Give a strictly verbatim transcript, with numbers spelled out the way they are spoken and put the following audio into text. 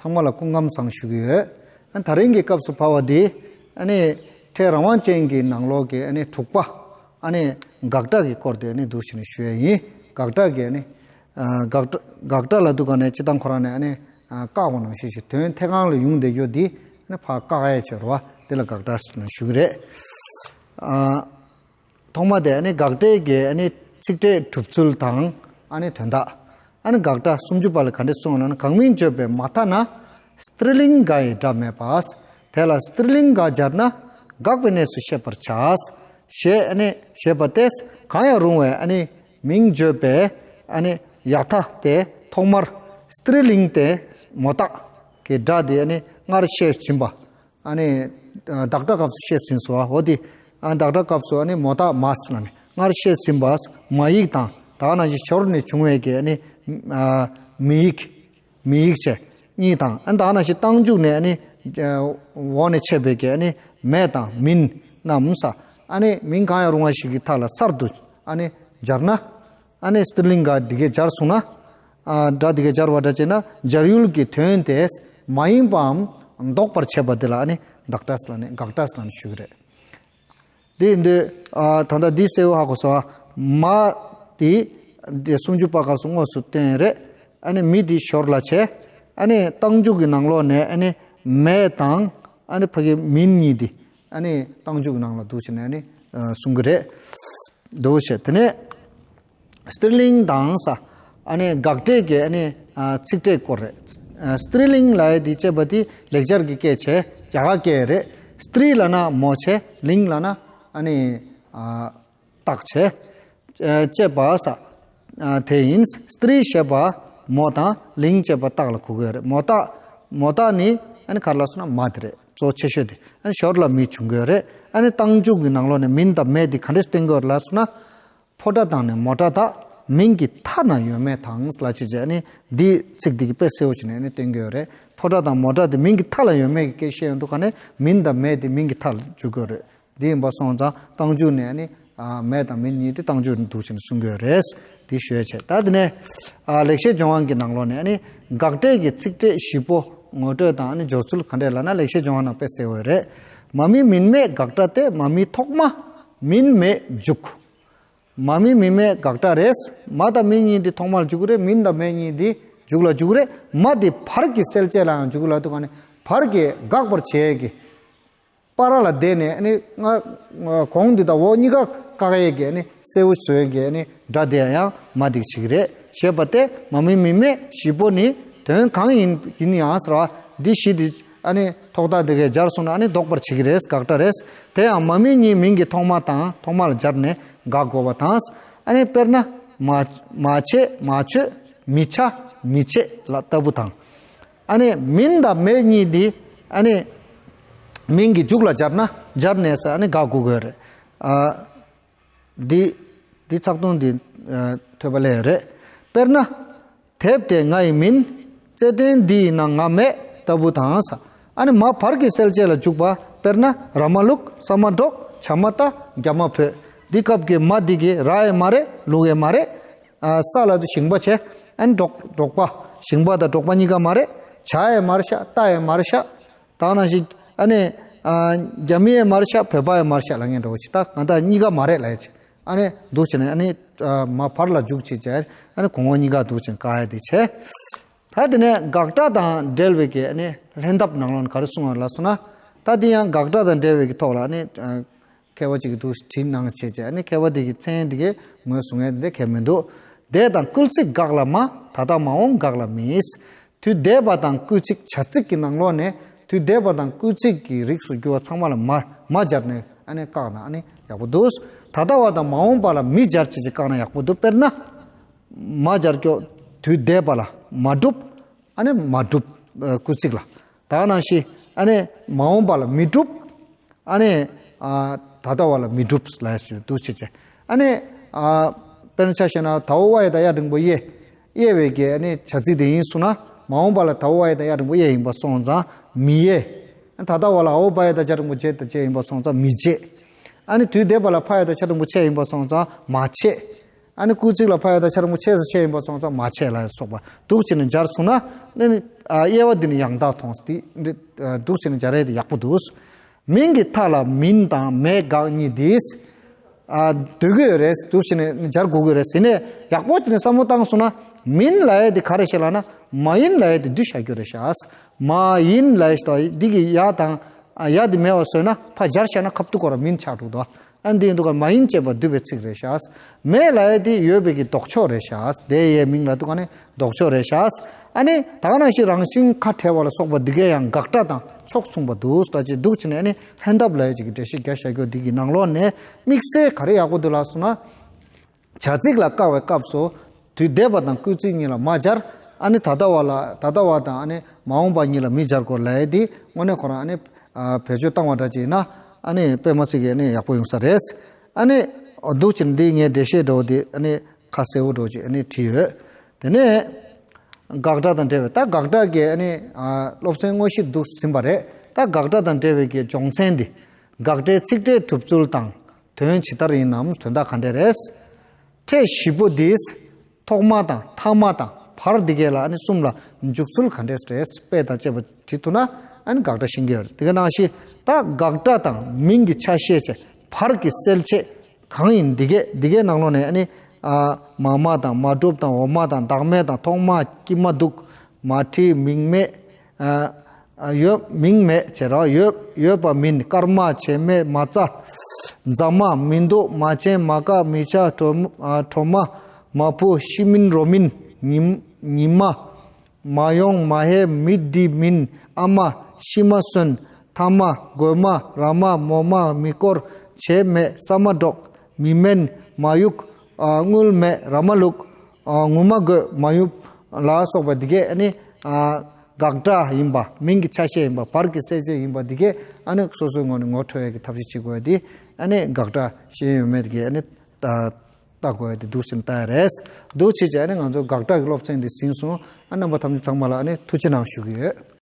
ཚང་མ་ལ་སྐུ་ཁམས་བཟང་ཞུ་གི་ཡོད། ཨ་ད་རིང་གི་སྐབས་སུ་བབས་པ་འདི་ཨ་ནི་ཕྲད་རང་དབང་ཅན་གྱི་ནང་ལོགས་ཀྱི་ཨ་ནི་དྲུག་པ། ཨ་ནི་དགག་སྒྲ་གི་སྐོར་དེ་ཨ་ནི་འདུག་བྱས་ནས་ཞུ་ཡས་ཡིན། དགག་སྒྲ་གི་ཨ་ནི་ཨ་དགག་སྒྲ་དགག་སྒྲ་ལབ་དུས་ག་ནས་སྤྱིར་བཏང་ཁོ་རང་ནས་ཨ་ནི་ཨ་བཀག་པ་ནང་བཞིན་ཞིག་དོན་ཐད་གང་ལ་ཡོང་བསྡད་ཡོད་འདི་ཨ་ནི་ཕར་བཀག་ཡས་བྱས་རེད་བ། དེ་ལ་དགག་སྒྲ་ཞུ་གི་རེད། ཨ། ཐོག་མ་དེ་ཨ་ནི་དགག་སྒྲའི་གི་ཨ་ནི་ཚིག་ཕྲད་གྲུབ་ཚུལ་དང་ཨ་ནི་དོན་དག་ཨ་ནི་དགག་སྒྲ་སུམ་ཅུ་པ་ལ་ག་འདྲ་གསུངས་ན། གང་མིང་བརྗོད་པའི་མ་མཐའ་ན་སྟྲི་ལིང་ག་ཡི་སྒྲ་མེད་པ། དེ་ལ་སྟྲི་ལིང་ག་སྦྱར་ན་དགག་པའི་གནས་སུ་ཤེས་པར་བྱ། ཞེས་ཨ་ནི་ཞེས་པ་སྟེ། གང་ཡང་རུང་བའི་ཨ་ནི་མིང་བརྗོད་པའི་ཨ་ནི་ཡ་མཐའ་དེ་ཐོག་མར་སྟྲི་ལིང་སྟེ་མོ་རྟགས་ཀྱི་སྒྲ་དེ་ཨ་ནི་སྔར་བཤད་ཟིན་པ། ཨ་ནི་ཨ་བདག་སྒྲ་སྐབས་སུ་བཤད་ཟིན་སོང་བ། འོ་དེ་ཨ་བདག་སྒྲ་སྐབས་སུ་ཨ་ནི་མོ་རྟགས་མ་ཟེར་ན་ནི་སྔར་བཤད་ཟིན་པ་མ་ཡིག་དང་ད་ག་ནང་བཞིན་ཞོར་ནས་བྱུང་བའི་གི་ཨ་ནི་ཨ་མི་ཡིག་མི་ཡིག་བཅས་གཉིས་དང་། ཨ་ནི་ད་ག་ནང་བཞིན་རྟགས་འཇུག་ནས་ཨ་ནི་ཨ་འོག་ནས་འཆད་པའི་གི་ཨ་ནི་མེ་དང་མིན་རྣམས་ས་ཨ་ནི་མིང་གང་ཡང་རུང་བ་ཞིག་གི་མཐའ་ལ་གསར་དུ་ཨ་ནི་སྦྱར་ན། ཨ་ནི་སྟྲི་ལིང་ག་འདི་གས་སྦྱར་སོང་ན། ཨ་སྒྲ་འདི་གས་སྦྱར་བ་འདྲ་བྱས་ན་སྦྱར་ཡུལ་གྱི་དོན་དེ་མ་ཡིན་པའམ་ལྡོག་པར་བྱེད་པ་འདི་ལ་ཨ་ནི་དགག་སྒྲ་ཟེར་ལབ་ནས་དགག་སྒྲ་ཟེར་ལབ་ནས་ཞུ་གི་རེད། དེ་ཡིན་དུས་ཨ་ད་ལྟ་འདི་གསལ་བོ་ཧ་གོ་སོང་། མ་དེ་དེ་སུམ་ཅུ་པ་སྐབས་སུ་དངོས་སུ་བསྟན་རེད། ཨ་ནི་མི་དེ་ཞོར་ལ་བྱས། ཨ་ནི་རྟགས་འཇུག་གི་ནང་ལོགས་ནས་ཨ་ནི་མེ་དང་ཨ་ནི་ཕ་གི་མིན་གཉིས་དེ་ཨ་ནི་རྟགས་འཇུག་གི་ནང་ལ་འདུག་བྱས་ནས་ཨ་ནི་ཨ་གསུང་གི་རེད། འདུག་བྱས་དེ་ནས། སྟྲི་ལིང་དང་ས། ཨ་ནི་དགག་སྒྲའི་གི་ཨ་ནི་ཨ་ཚིག་ཕྲད་སྐོར་རེད། ཨ་སྟྲི་ལིང་ལབ་ཡས་དེ་ཅེས་པ་དེ་ལེགས་སྦྱར་གྱི་སྐད་བྱས། རྒྱ་གར་སྐད་རེད། སྟྲི་ལབ་ན་མོ་བྱས། ལིང་ལབ་ན་ཨ་ནི་ཨ་རྟགས་བྱས། ཨ་ཅེས་པ་ས། ཨ་དེ་ཡིན། སྟྲི་ཞེས་པ་མོ་དང་ལིང་ཅེས་པ་རྟགས་ལ་གོ་གི་ཡོད་རེད། མོ་རྟགས་མོ་རྟགས་ནི་ཨ་ནི་ག་རེ་ལབ་སོང་ན་མ་དེ་རེད། གཙོ་ཆེ་ཤོས་དེ། ཨ་ནི་ཞོར་ལ་མི་བྱུང་གི་ཡོད་རེད། ཨ་ནི་རྟགས་འཇུག་གི་ནང་ལོགས་ནས་མིན་དང་མེ་དེ་ག་འདྲས་བསྟན་གྱི་ཡོད་རེད་ལབ་སོང་ན། ཕོ་སྒྲ་དང་ནི་མོ་སྒྲ་དག་མིང་གི་མཐའ་ན་ཡོད་མེད་དང་ལ་བྱེད་བྱས་ནི་འདིའི་ཚིག་འདི་གི་དཔེ་གསལ་བོ་བྱས་ནས་ནི་བསྟན་གྱི་ཡོད་རེད། ཕོ་སྒྲ་དང་མོ་སྒྲ་དེ་མིང་གི་མཐའ་ལ་ཡོད་མེད་ཀྱི་སྐད་བཤད་ཡོང་དུས་ག་ནས་མིན་དང་མེད་དེ་མིང་གི་མཐའ་ལ་འཇུག་གི་ཡོད་རེད། འདི་ཡིན་པ་སོང་ཙང་རྟགས་འཇུག་ནས་ནི་ཨ་མེད་དང་མིན་གཉིས་དེ་རྟགས་འཇུག་ནས་འདུག་བྱས་ནས་གསུང་གི་ཡོད་རེད། འདི་ཞུ་ཡ་བྱས། ད་དེ་ནས་ཨ་ལེགས་བཤད་ལྗོན་དབང་གི་ནང་ལོགས་ནས་ནི་དགག་སྒྲའི་གི་ཚིག་ཕྲད་བཞི་པོ་ངོ་སྤྲོད་དང་ནི་སྦྱོར་ཚུལ་ག་འདྲས་ལབ་ན་ལེགས་བཤད་ལྗོན་དབང་ནང་དཔེ་གསལ་བོ་རེད། མ་མི་མིན་མེད་དགག་སྒྲ་སྟེ། མ་མི་ཐོག་མ་མིན་མེད་འཇུག་མ་མི་མིན་མེད་དགག་སྒྲ་རེད། མ་དང་མིན་གཉིས་འདི་ཐོག་མར་འཇུག་གི་རེད། མིན་དང་མེད་གཉིས་འདི་མཇུག་ལ་འཇུག་གི་རེད། མ་འདི་བར་གྱི་གསལ་བྱེད་ལའང་འཇུག་གི་ལབ་དུས་ག་ནས་བར་གྱི་དགག་པར་བྱེད་ཀྱི་བར་ལ་བསྡད་ནས་ཨ་ནི་ང་གོང་འདི་དང་འོག་གཉིས་ཀ་བཀག་ཡས་ཀྱི་ཨ་ནི་གསལ་བོ་བཟོ་ཡས་ཀྱི་ཨ་ནི་སྒྲ་དེ་ཡང་མ་འདི་བྱེད་ཀྱི་རེད། ཞེས་པ་སྟེ། མ་མི་མིན་མེད་བཞི་པོ་ནི་དོན་གང་ཡིན་ཡིན་ཡང་ཟེར་བ་འདི་བཞི་འདི། ཨ་ནི་ཐོག་མཐའ་དེ་གས་སྦྱར་སོང་ན་ཨ་ནི་ལྡོག་པར་བྱེད་ཀྱི་རེད། དགག་སྒྲ་རེད། དེ་ཡང་མ་མི་གཉིས་མིང་གི་ཐོག་མ་དང་ཐོག་མ་ལ་སྦྱར་ནས་དགག་དགོས་པ་དང་། ཨ་ནི་དཔེར་ན་མ་མ་བྱེད་མ་བྱོས་མི་བྱ་མི་བྱེད་ལ་ལྟ་བུ་དང་། ཨ་ནི་མིན་དང་མེད་གཉིས་འདི་ཨ་ནི་མིང་གི་མཇུག་ལ་སྦྱར་ན་སྦྱར་ནས་ས་ཨ་ནི་དགག་དགོས་དགོས་རེད། ཨ། འདི་འདི་ཚགས་དུམ་འདི་ཨ་ཐོས་པ་ལས་རེད། དཔེར་ན། དེབ་དེ་ང་ཡི་མིན། རྩེད་འགྲན་འདི་ཡི་ནང་ང་མེད་ལྟ་བུ་དང་ས། ཨ་ནི་མ་བར་གྱི་གསལ་བྱེད་ལ་འཇུག་པ། དཔེར་ན། ར་མ་ལུག་ས་མ་འབྲོག་བྱ་མ་རྟ་རྒྱ་མ་བོད། འདི་སྐབས་ཀྱི་མ་འདི་གི་ར་ཡང་མ་རེད། ལུག་ཡང་མ་རེད། ཨ་ས་ལ་དུ་ཞིང་པ་བྱས། ཨ་ནི་འབྲོག་འབྲོག་པ། ཞིང་པ་དང་འབྲོག་པ་གཉིས་ཀ་མ་རེད། བྱ་ཡང་མ་རེད་ཤག་རྟ་ཡང་མ་རེད་ཤག་ད་ག་ནང་བཞིན་ཨ་ནི་ཨ་རྒྱ་མི་ཡང་མ་རེད་ཤག་བོད་པ་ཡང་མ་རེད་ཤག་ལབ་མཁན་འདྲ་བོ་ཞིག་ད་ང་དང་གཉིས་ཀ་མ་རེད་ལབ་ཡ་ཅིག་ཨ་ནི་འདུག་བྱས་ནས་ཨ་ནི་ཨ་མ་བར་ལ་འཇུག་བྱས་བྱས་ཨ་ནི་གོང་འོག་གཉིས་ཀ་འདུག་བྱས་བཀག་ཡ་དེ་བྱས། ད་དེ་ནས་དགག་སྒྲ་དང་འབྲེལ་བའི་གི་ཨ་ནི་ལྷན་ཐབས་ནང་ལོགས་ནས་ག་རེ་གསུངས་པ་ལབ་སོང་ན། ད་དེ་ཡང་དགག་སྒྲ་དང་འབྲེལ་བའི་གི་ཐོག་ལ་ཨ་ནི་ཨ་མཁས་པ་ཅིག་གིས་འདུག་བྲིས་གནང་བྱས་བྱས་ཨ་ནི་མཁས་པ་དེ་གི་མཚན་དེ་གས་ངོས་བཟུང་ཡ་དེ་འདྲ་གལ་མི་འདུག་དེ་དང་སྐུལ་ཚིག་དགག་ལ་མ། ད་ལྟ་མ་འོངས་དགག་ལ་མི། དུས་འདས་པ་དང་སྐུལ་ཚིག་བྱ་ཚིག་གི་ནང་ལོགས་ནས་དུས་འདས་པ་དང་སྐུལ་ཚིག་གི་རིགས་སུ་གྱུར་པ་ཚང་མ་ལ་མ་མ་སྦྱར་ནས་ཨ་ནི་བཀག་ན་ཨ་ནི་ཡག་པོ་འདུག་ད་ལྟ་བ་དང་མ་འོངས་པ་ལ་མི་སྦྱར་བྱས་བྱས་བཀག་ན་ཡག་པོ་འདུག་དཔེར་ན། མ་སྦྱར་ཀྱོག་དུས་འདས་པ་ལ་མ་གྲུབ། ཨ་ནི་མ་གྲུབ་ཨ་སྐུལ་ཚིག་ལ། ད་ག་ནང་བཞིན་ཨ་ནི་མ་འོངས་པ་ལ་མི་གྲུབ། ཨ་ནི་ཨ་ད་ལྟ་བ་ལ་མི་འགྲུབ་ལབ་ཡ་ཞིག་འདུག་བྱས་བྱས། ཨ་ནི་ཨ་དཔེར་ན་ཆ་བཞག་ན་ད་འོ་བ་ཡ་བཏགས་ཡ་འགྲེང་བུ་དབྱེ། དབྱེ་བའི་གི་ཨ་ནི་བྱ་ཚིག་དེ་ཡིན་གསུངས་ན་མ་འོངས་པ་ལ་ད་འོ་བ་ཡ་བཏགས་ཡ་འགྲེང་བུ་དབྱེ་ཡིན་པ་སོང་ཙང་མི་དབྱེ། ཨ་ད་ལྟ་བ་ལ་འ་འོ་བ་ཡ་བཏགས་བྱ་འགྲེང་བུ་བྱེད་དང་བྱེད་ཡིན་པ་སོང་ཙང་མི་བྱེད། ཨ་ནི་དུས་འདས་པ་ལ་ཕ་ཡ་བཏགས་ཕྱ་འགྲེང་བུ་ཕྱེ་ཡིན་པ་སོང་ཙང་མ་ཕྱེད། ཨ་ནི་སྐུལ་ཚིག་ལ་ཕ་ཡ་བཏགས་ཆ་རིང་པོ་ཆེ་སུ་ཆེ་ཡིན་པ་སོང་ཙང་མ་ཆེ་ལ་སོགས་པ་འདུག་བྱས་ནས་སྦྱར་སོང་ན། ཨ་ནི་ཨ་དབྱེ་བ་འདི་ནི་ཡང་དག་མཐོང་སྟེ་འདི་ཨ་འདུག་བྱས་ནས་སྦྱར་ཡས་དེ་ཡག་པོ་འདུག་མིང་གི་མཐའ་ལ་མིན་དང་མེད་དགག་གཉིས་འདིས། ཨ་འདོད་ཀྱི་ཡོད་རེད། འདུག་བྱས་ནས་སྦྱར་དགོས་ཀྱི་རེད། ཡིན་ནའི་ཡག་པོ་བྱས་ནས་བསམ་བློ་བཏང་སོང་ན། མིན་ལབ་ཡས་དེ་ག་རེ་བཤད་ལབ་ན། མ་ཡིན་ལབ་ཡས་དེ་འདི་བཞག་རྒྱུ་རེད་ཤག་མ་ཡིན་ལབ་ཡས་དེ་འདི་གི་ཡ་དང་ཡ་དེ་མེད་པ་བཟོས་ན། ཕར་སྦྱར་བཞག་ན་ཁ་ཐུག་ཁོ་རང་མིན་ཆགས་འགྲོ་འདུག་ཨ་འདི་ཡིན་དུས་ཀ་མ་ཡིན་ཅེས་པ་བསྡུས་པའི་ཚིག་རེད་ཤག་མེད་ལབ་ཡས་དེ་ཡོད་པའི་གི་ལྡོག་ཕྱོགས་རེད་ཤག་དེ་ཡའི་མིང་ལ་འདུག་ག་ནི་ལྡོག་ཕྱོགས་རེད་ཤག་ཨ་ནི་ད་ག་ནང་བཞིན་རང་བཞིན་ཁ་བྲལ་བ་ལ་སོགས་པ་འདི་གས་ཡང་དགག་སྒྲ་དང་ཕྱོགས་མཚུངས་པ་འདུག་ད་ཅི་འདུག་བྱས་ནས་ཨ་ནི་ལྷན་ཐབས་ལབ་ཡས་ཅིག་གི་འགྲེལ་བཤད་རྒྱག་བཞག་རྒྱུ་འདི་གི་ནང་ལོགས་ནས་དམིགས་བསལ་ག་རེ་ཡག་པོ་འདུག་ལབ་སོང་ན། བྱ་ཚིག་ལ་དགག་པའི་སྐབས་སུ་དུས་འདས་པ་དང་སྐུལ་ཚིག་གཉིས་ལ་མ་སྦྱར། ཨ་ནི་ད་ལྟ་བ་ལ་ད་ལྟ་བ་དང་ཨ་ནི་མ་འོངས་པ་གཉིས་ལ་མི་སྦྱར་དགོས་ལབ་ཡས་དེ་དངོས་གནས་ཁོ་རང་ཨ་ནི་ཨ་བེད་སྤྱོད་བཏང་བ་འདྲ་ཅིག་ཡིན་ན། ཨ་ནི་དཔེ་མ་ཚིག་གི་ཨ་ནི་ཡག་པོ་ཡོང་ས་རེད། ཨ་ནི་འདུག་བྱས་ནས་འདི་ངའི་འགྲེལ་བཤད་འདྲ་བོ་དེ་ཨ་ནི་ཁ་གསལ་བོ་འདྲ་བོ་ཅིག་ཨ་ནི་བྲིས་ཡོད། དེ་ནས་དགག་སྒྲ་དང་འབྲེལ་བའི། ད་དགག་སྒྲ་གི་ཨ་ནི་ཨ་སློབ་ཚན་དངོས་གཞི་འདུག་ཟིན་པ་རེད། ད་དགག་སྒྲ་དང་འབྲེལ་བའི་གི་སྦྱོང་ཚན་འདི། དགག་སྒྲའི་ཚིག་ཕྲད་གྲུབ་ཚུལ་དང་། དོན་ཇི་ལྟར་ཡིན་ནམ། དོན་དག་ག་འདྲ་རེད། ཕྲད་བཞི་པོ་འདིས་ཐོག་མ་དང་ཐ་མ་དང་བར་འདི་གས་ལ་ཨ་ནི་གསུམ་ལ་འཇུག་ཚུལ་ག་འདྲས་རེད། དཔེ་དང་བཅས་པ་བྲིས་ཐུབ་ན་ཨ་ནི་དགག་སྒྲ་ཤེས་ཀྱི་ཡོད་རེད། དེ་ག་ནང་བཞིན་ད་དགག་སྒྲ་དང་མིང་གི་ཆ་ཤས་བཅས་བར་གྱི་གསལ་བྱེད་གང་ཡིན་འདི་གས་འདི་གས་ནང་ལོགས་ནས་ཨ་ནི་ཨ་མ་མ་དང་མ་གྲུབ་དང་འོ་མ་དང་བདག་མེད་དང་ཐོག་མ་དཀྱིལ་མ་འདུག་མ་བྲིས་མིང་མེད། ཨ་ཨ་ཡོད་མིང་མེད་བྱས་ར་ཡོད་ཡོད་པ་མིན། སྐར་མ་བྱེ་མེད་མ་རྩ་རྫ་མ། མི་འདུག་མ་བྱན་མ་དཀར་མི་ཆ་གྲོ་ཨ་གྲོ་མ་མ་བུ། ཤི་མིན་རོ་མིན་ཉི་ཉི་མ། མ་ཡོང་མ་ཧེ་མི་འདི་མིན། ཨ་མ་ཤི་མ་གསོན། ཐ་མ་རྒོད་མ་ར་མ་མོ་མ། མི་སྐོར་བྱེ་མེད་ས་མ་འབྲོག་མི་དམན་མ་ཡུག་ཨ་དངུལ་མེད་ར་མ་ལུག་ཨ་ངུ་མ་དགོད་མ་ཡུབ་ལ་སོགས་པ་འདི་གས་ཨ་ནི་ཨ་དགག་སྒྲ་ཡིན་པ། མིང་གི་ཆ་ཤས་ཡིན་པ། བར་གྱི་གསལ་བྱེད་ཡིན་པ་འདི་གས་ཨ་ནི་སོ་སོའི་ངོས་ནས་ངོ་འཕྲོད་ཡས་ཀྱི་ཐབས་ཤེས་བྱེད་དགོས་ཡས་འདི། ཨ་ནི་དགག་སྒྲ་ཤེས་ཡོན་ཡོད་མེད་འདི་གས་ཨ་ནི་ལྟ་ལྟ་དགོས་ཡས་འདི་འདུག་ཟིན་ལྟ་ཡས་རེད། འདུག་བྱས་ཀྱི་ཨ་ནི་ང་ཚོ་དགག་སྒྲ་གི་སློབ་ཚན་འདི་ཟིན་སོང་། ཨ་རྣམ་པ་ཐམས་ཅད་ཚང་མ་ལ་ཨ་ནི་ཐུགས་རྗེ་གནང་ཞུ་གི་ཡོད།